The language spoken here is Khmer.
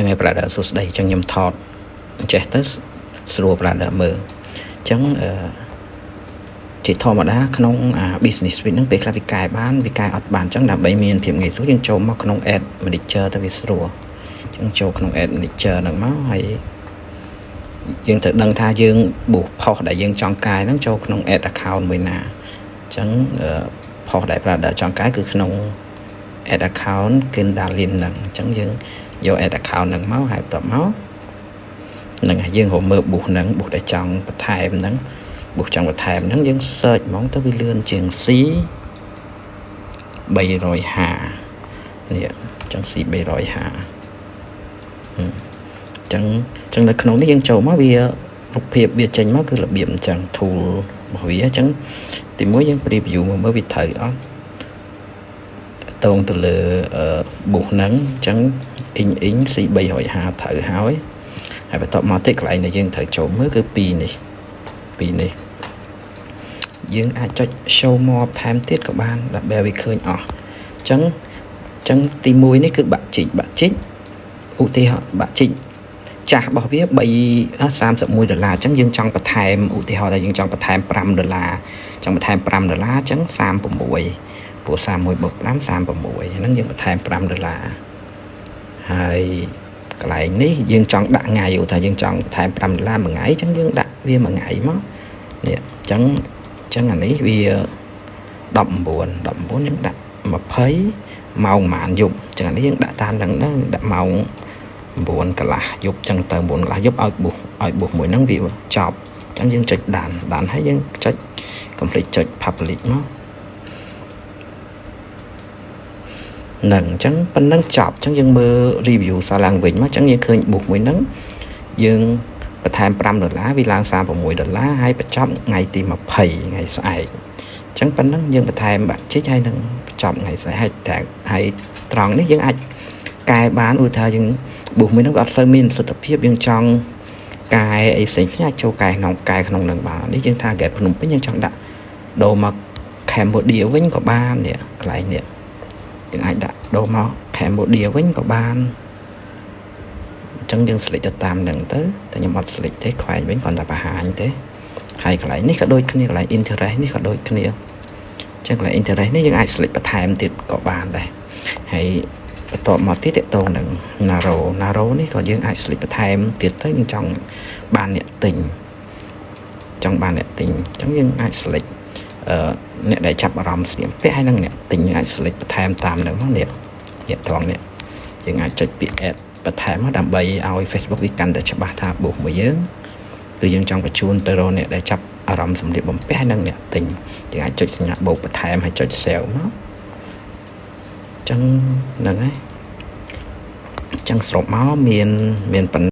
ហ្នឹងហើយ brother សួស្តីអញ្ចឹងខ្ញុំថតចេះទៅស្រួល brother មើលអញ្ចឹងអឺជាធម្មតាក្នុងអា business suite ហ្នឹងពេលខ្លះវាកែបានវាកែអត់បានអញ្ចឹងដើម្បីមានភាពងាយស្រួលយើងចូលមកក្នុង ad manager ទៅវាស្រួលអញ្ចឹងចូលក្នុង ad manager ហ្នឹងមកហើយយើងត្រូវដឹងថាយើង boost post ដែលយើងចង់កែហ្នឹងចូលក្នុង ad account មួយណាអញ្ចឹង post ដែល brother ចង់កែគឺក្នុង ad account Kindalin ហ្នឹងអញ្ចឹងយើងយក ad account ហ្នឹងមកហើយបន្ទាប់មកនឹងយើងរកមើល boost ហ្នឹង boost ដែលចង់បន្ថែមហ្នឹង boost ចង់បន្ថែមហ្នឹងយើង search ហ្មងទៅវាលឿនជាង C 350នេះអញ្ចឹង C 350អញ្ចឹងអញ្ចឹងនៅក្នុងនេះយើងចូលមកវារូបភាពវាចេញមកគឺរបៀបអញ្ចឹង tool របស់វាអញ្ចឹងទីមួយយើង preview មើលមើលវាត្រូវអត់តងទៅលើ boost ហ្នឹងអញ្ចឹងអ៊ីងអ៊ីង C 350ត្រូវហើយហើយបន្ទាប់មកទៀតកន្លែងដែលយើងត្រូវចូលមើលគឺ2នេះ2នេះយើងអាចចុច show more ថែមទៀតក៏បានដើម្បីឲ្យវាឃើញអស់អញ្ចឹងអញ្ចឹងទី1នេះគឺបាក់ជីកបាក់ជីកឧទាហរណ៍បាក់ជីកចាស់របស់វា3 31ដុល្លារអញ្ចឹងយើងចង់បន្ថែមឧទាហរណ៍ថាយើងចង់បន្ថែម5ដុល្លារចង់បន្ថែម5ដុល្លារអញ្ចឹង36ព្រោះ31បូក5 36ហ្នឹងយើងបន្ថែម5ដុល្លារហើយកន្លែងនេះយើងចង់ដាក់ថ្ងៃឧទាហរណ៍យើងចង់បន្ថែម5ដុល្លារមួយថ្ងៃអញ្ចឹងយើងដាក់វាមួយថ្ងៃមកនេះអញ្ចឹងអញ្ចឹងអានេះវា19 19យើងដាក់20ម៉ោងប្រហែលយប់អញ្ចឹងអានេះយើងដាក់តាមហ្នឹងដែរដាក់ម៉ោង9កន្លះយប់ចឹងទៅ9កន្លះយប់ឲ្យ boost ឲ្យ boost មួយហ្នឹងវាចប់អញ្ចឹងយើងចុច done done ហើយយើងចុច complete ចុច publish មក ហ្នឹងអញ្ចឹងប៉ុណ្ណឹងចប់អញ្ចឹងយើងមើល review សារឡើងវិញមកអញ្ចឹងយើងឃើញ boost មួយហ្នឹងយើងបន្ថែម5ដុល្លារវាឡើង36ដុល្លារហើយបញ្ចប់ថ្ងៃទី20ថ្ងៃស្អែកអញ្ចឹងប៉ុណ្ណឹងយើងបន្ថែមបាក់ជីកហើយនឹងបញ្ចប់ថ្ងៃស្អែកហើយតែហើយត្រង់នេះយើងអាចកែបានឧទាហរណ៍យើង boost មួយហ្នឹងវាអត់សូវមានប្រសិទ្ធភាពយើងចង់កែអីផ្សេងគ្នាអាចចូលកែក្នុងកែក្នុងនឹងបាននេះយើង target ភ្នំពេញយើងចង់ដាក់ដូរមក Cambodia វិញក៏បាននេះកន្លែងនេះយើងអាចដាក់ដូរមក Cambodia វិញក៏បានអញ្ចឹងយើង select ទៅតាមនឹងទៅតែខ្ញុំអត់ select ទេខ្វែងវិញគ្រាន់តែបង្ហាញទេហើយកន្លែងនេះក៏ដូចគ្នាកន្លែង interest នេះក៏ដូចគ្នាអញ្ចឹងកន្លែង interest នេះយើងអាច select បន្ថែមទៀតក៏បានដែរហើយបន្ទាប់មកទៀតតកតងនឹង narrow narrow នេះក៏យើងអាច select បន្ថែមទៀតទៅយើងចង់បានអ្នកទិញចង់បានអ្នកទិញអញ្ចឹងយើងអាច select អឺអ្នកដែលចាប់អារម្មណ៍ស្លៀកពាក់ហើយនិងអ្នកទិញអាច select បន្ថែមតាមនឹងមកនេះនេះត្រង់នេះយើងអាចចុចពាក្យ add បន្ថែមមកដើម្បីឲ្យ Facebook វាកាន់តែច្បាស់ថា boost មួយយើងគឺយើងចង់បញ្ជូនទៅរកអ្នកដែលចាប់អារម្មណ៍សម្លៀកបំពាក់ហើយនិងអ្នកទិញយើងអាចចុចសញ្ញាបូកបន្ថែមហើយចុច save មកអញ្ចឹងហ្នឹងហើយអញ្ចឹងសរុបមកមានមានប៉ុណ្